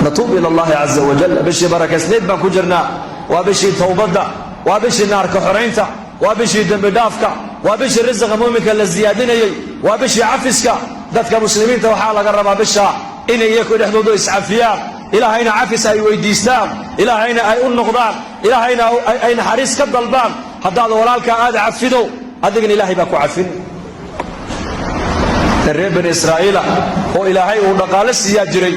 Natuub ila Allahi caza wajal. Bishii barakaysnayd baan ku jirnaa. Waa bishii towbadda, waa bishii naarka xoraynta, waa bishii dembi dhaafka, waa bishii risiqa muuminka la siyaadinayey, waa bishii cafiska. Dadka muslimiinta waxaa laga rabaa bisha inay iyaku dhexdoodu iscafiyaan, Ilaahayna cafis ay weydiistaan, Ilaahayna ay u noqdaan, Ilaahayna ay naxariis ka dalbaan. Haddaad walaalkaa aad cafido, adigana Ilaahay baa ku cafin. Reer Bani Israa'iila oo Ilaahay uu dhaqaale siiyaa jiray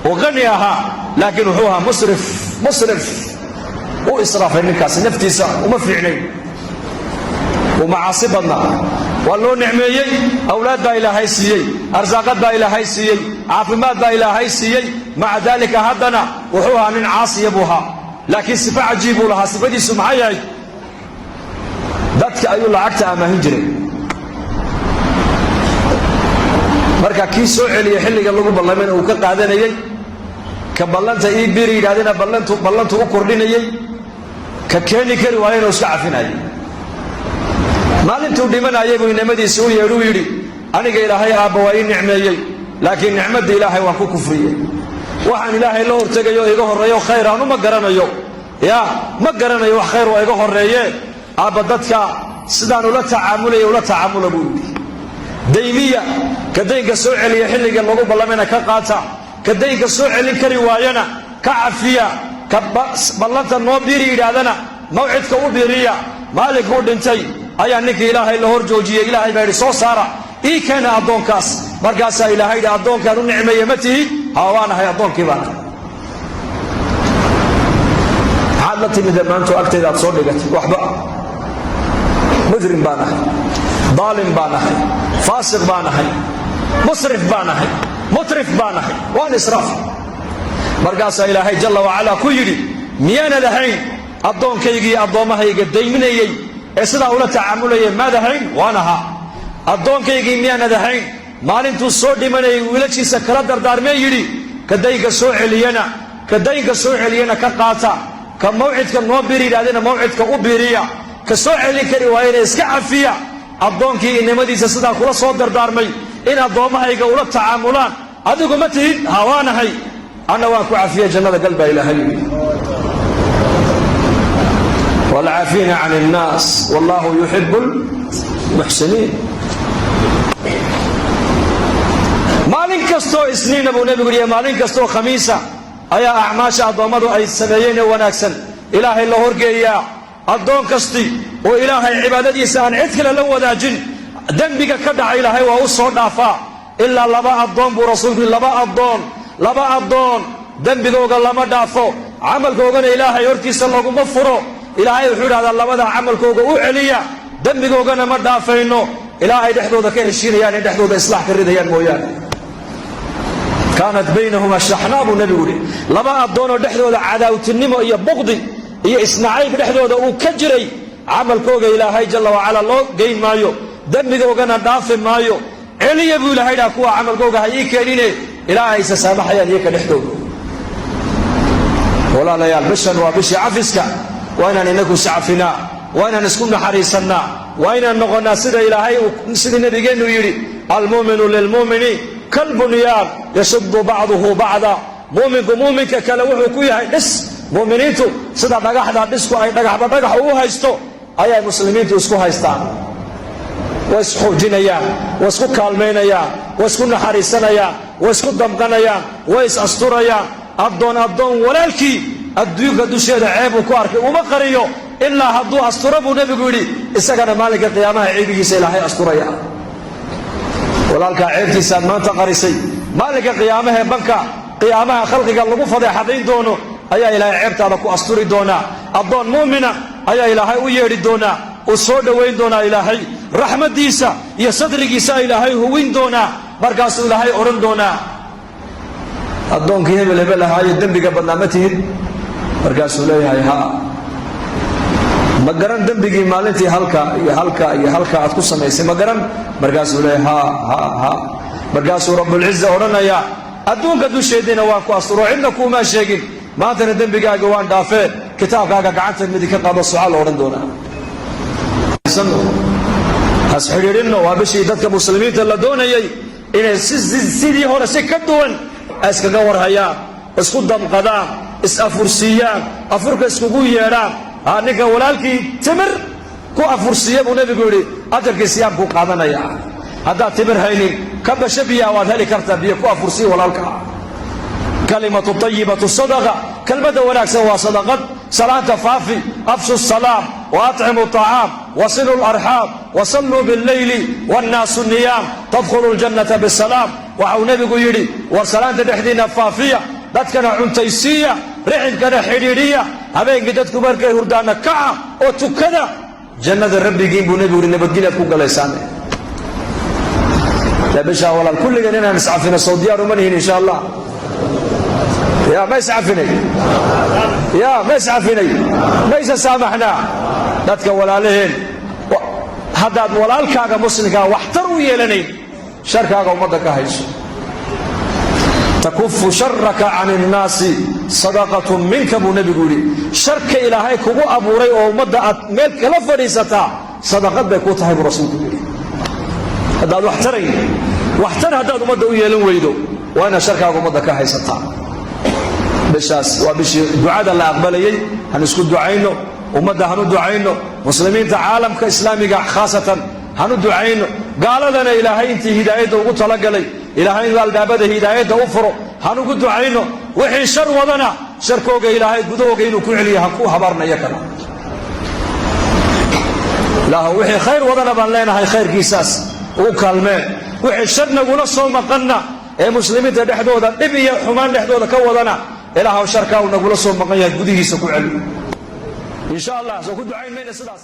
oo qani ahaa, laakiin wuxuu ahaa musrif. Musrif, u israafay ninkaasi, naftiisa uma fiicnayn, wuu macaasi badnaa. Waa loo nicmeeyey, awlaad baa Ilaahay siiyey, arsaaqad baa Ilaahay siiyey, caafimaad baa Ilaahay siiyey. Maca daalika haddana wuxuu ahaa nin caasiya buu ahaa. Laakiin sifo cajiib buu lahaa. Sifadiisu maxay ahayd? Dadka ayuu lacagta amaahin jiray. Marka kii soo celiyey xilliga lagu ballamayna uu ka qaadanayey, ka ballanta ii biri yidhahdena ballantu u kordhinayey, ka keeni kari waayena uu iska cafinayay. Maalintuu dhimanayay buu inamadiisi u yeedhuu yidhi: "Aniga Ilaahay aabba waa ii nicmeeyey, laakiin nicmadda Ilaahay waan ku kufriyey. Waxaan Ilaahay la hortegayo iga horreeyo khayr aanu ma garanayo, yaa ma garanayo wax khayr waa iga horreeye. Aabba, dadka sidaan ula tacaamulaya ula tacaamula," buu yidhi. "Daymiya, ka daynka soo celiya xilliga lagu ballamayna ka qaata, ka daynka soo celin kari waayana ka cafiya, ka ballanta noo biiri yidhaahdana mawcidka u biiriya." Maalinkuu dhintay ayaa ninkii Ilaahay la hor joojiyey. Ilaahay baa yidhi: "Soo saara, ii keena addoonkaas." Markaasaa Ilaahay yidhi: "Addoonkaan u nicmeeye ma tihid?" "Haa, waan ahay, addoonkii baan ahay." "Maxaad la timide maanto agtayda aad soo dhigatay?" "Waxba. Mujrim baan ahay, daalim baan ahay, faasiq baan ahay, musrif baan ahay, mutrif baan ahay, waan israaf." Markaasaa Ilaahay jalla wacalaa ku yidhi: "Miyaanad ahayn addoonkaygii addoommahayga dayminayey ee sidaa ula tacaamulayay? Maad ahayn?" "Waan ahaa." "Addoonkaygii miyaanad ahayn maalintuu soo dhimanayay wiilashiisa kala dardaarmee yidhi: ka daynka soo celiyana, ka daynka soo celiyana ka qaata, ka mawcidka noo biri yidhahdena mawcidka u biiriya, ka soo celin kari waayena iska cafiya? Addoonkii inamadiisa sidaa kula soo dardaarmay in addoommahayga ula tacaamulaan adigu ma tihid?" "Ha, waanahay. Anna waan ku cafiyey, jannada gal," baa Ilaahay yidhi. Waalcaafiina can innaas, wallahu yuxibu lmuxsiniin. Maalin kastoo Isniina buu Nebigu yihi, maalin kastoo Khamiisa ayaa acmaasha addoommadu ay sameeyeen ee wanaagsan Ilaahay la horgeeyaa. Addoon kasti oo Ilaahay cibaadadiisa aan cid kale la wadaajin, dembiga ka dhaca Ilaahay waa u soo dhaafaa, ilaa laba addoon buu Rasuulku yidhi. Laba addoon, laba addoon dembigooga lama dhaafo, camalkoogana Ilaahay hortiisa laguma furo. Ilaahay wuxuu idhahdaa: "Labada camalkooga u celiya, dembigoogana ma dhaafayno ilaa ay dhexdooda ka heshiinayaan, in dhexdooda islaax ka ridayaan mooyaane." Kaanat baynahumaa shaxnaa, buu Nebigu yidhi. Laba addoonoo dhexdooda cadaawtinimo iyo buqdi iyo isnacayb dhexdooda uu ka jiray, camalkooga Ilaahay jalla wacala loo geyn maayo, dembigoogana dhaafi maayo. "Celiya," buu Ilahay dhaha, "kuwa camalkooga ha ii keenine ilaa aysa saamaxayaan iyaka dhexdooda." Walaalayaal, bishan waa bishii cafiska. Waa inaan inagu iscafinaa, waa inaan isku naxariisannaa, waa inaan noqonnaa sida Ilaahay, sidii Nabigeennu yidhi: "Almu'minu lilmu'mini kalbunyaan yashudu bacduhu bacda." Mu'minku mu'minka kale wuxuu ku yahay dhis. Mu'miniintu sida dhagaxda dhisku ay dhagaxba dhagax ugu haysto ayay muslimiintu isku haystaan. Way isxoojinayaan, way isku kaalmaynayaan, way isku naxariisanayaan, way isku damqanayaan, way is asturayaan. Addoon addoon walaalkii adduunka dusheeda ceebuu ku arkay uma qariyo, ilaa hadduu asturo, buu Nebigu yidhi, isagana maalinka qiyaamaha ceebigiisa Ilaahay asturaya. Walaalkaa ceebtiisaad maanta qarisay, maalinka qiyaamahee banka qiyaamaha khalqiga lagu fadeexadayn doono ayaa Ilaahay ceebtaada ku asturi doonaa. Addoon mu'mina ayaa Ilaahay u yeedhi doonaa, uu soo dhowayn doonaa, Ilaahay raxmaddiisa iyo sadrigiisa Ilaahay huwin doonaa. Markaasuu Ilaahay odhan doonaa: "Addoonkii hebel hebel ahaayo dembiga badnaa ma tihid?" Markaasuu leeyahay: "Haa." "Ma garan dembigii maalintii halka iyo halka iyo halka aad ku samaysay? Ma garan?" Markaasuu leeyahay: "Haa, haa, haa." Markaasuu Rabbulciza odhanayaa: "Adduunka dusheediina waan ku asturo, cidna kuumaa sheegin, maantana dembigaaga waan dhaafee, kitaabkaaga gacanta midig ka qaado, soca," la odhan doonaa. Hasxidhiidhinno. Waa bishii dadka muslimiinta la doonayay inay sidii hore si ka duwan ay iskaga warhayaan. Isku damqadaan, is afursiiyaan, afurka iskugu yeedhaan. Ninka walaalkii timir ku afursiiya, buu nebigu yidhi, ajarkii siyaamkuu qaadanaya. Haddaad timir haynin, ka basho biyaa waad heli kartaa, biyo ku afursiiya walaalka. Kalimatu ayibatu sadaqa, kelmadda wanaagsan waa sadaqad. Salaanta faafi, afshu salaam wa atcimu acaam wasilu larxaam wasalluu billeyli wannaasu niyaam tadkhulu ljannata bisalaam. Waxau nebigu yidhi, war salaanta dhexdiinna faafiya, dadkana cuntaysiiya, riximkana xidhiidhiya, habeenkii dadku markay hurdaana kaca oo tukada. Jannada rabbigiin, buu nebigu yidhi, nabadgelyaad ku galaysaan. Bishaa, walaal, kulligeen inaan iscafino sow diyaar uma nihin? Insha Allah. Ya, ma iscafinay? Ya, ma iscafinay? Ma isa saamaxnaa dadka walaalaheen? Haddaad walaalkaaga muslimkaa waxtar u yeelanayn, sharkaaga ummadda ka hayso. Takufu sharaka can innaasi sadaqatun minka, buu nebigu yidhi. Sharka Ilaahay kugu abuuray oo ummadda aad meel kala fadhiisataa sadaqad bay ku tahay, buu rasuulku yidhi. Haddaad wax tarayn, waxtar haddaad ummadda u yeelan weydo, waa inaad sharkaaga ummadda ka haysataa. Bishaas waa bishii ducada la aqbalayey. Han isku ducayno, ummadda hanu ducayno, muslimiinta caalamka islaamiga khaasatan hanu ducayno. Gaaladana Ilaahay intii hidaayadda ugu talagalay, Ilaahay inuu albaabada hidaayadda u furo hanugu ducayno. Wixii shar wadana, sharkooga Ilaahay gudahooga inuu ku celiyo han ku habaarnayo kana. Ilaah, wixii khayr wadana baan leenahay khayrkiisaas ugu kaalmeen. Wixii shar nagula soo maqanna ee muslimiinta dhexdooda dhib iyo xumaan dhexdooda ka wadana, Ilaahw, sharkaa uu nagula soo maqan yahay gudihiisa ku celi, insha Allah. Soo ku ducayn mayna sidaas?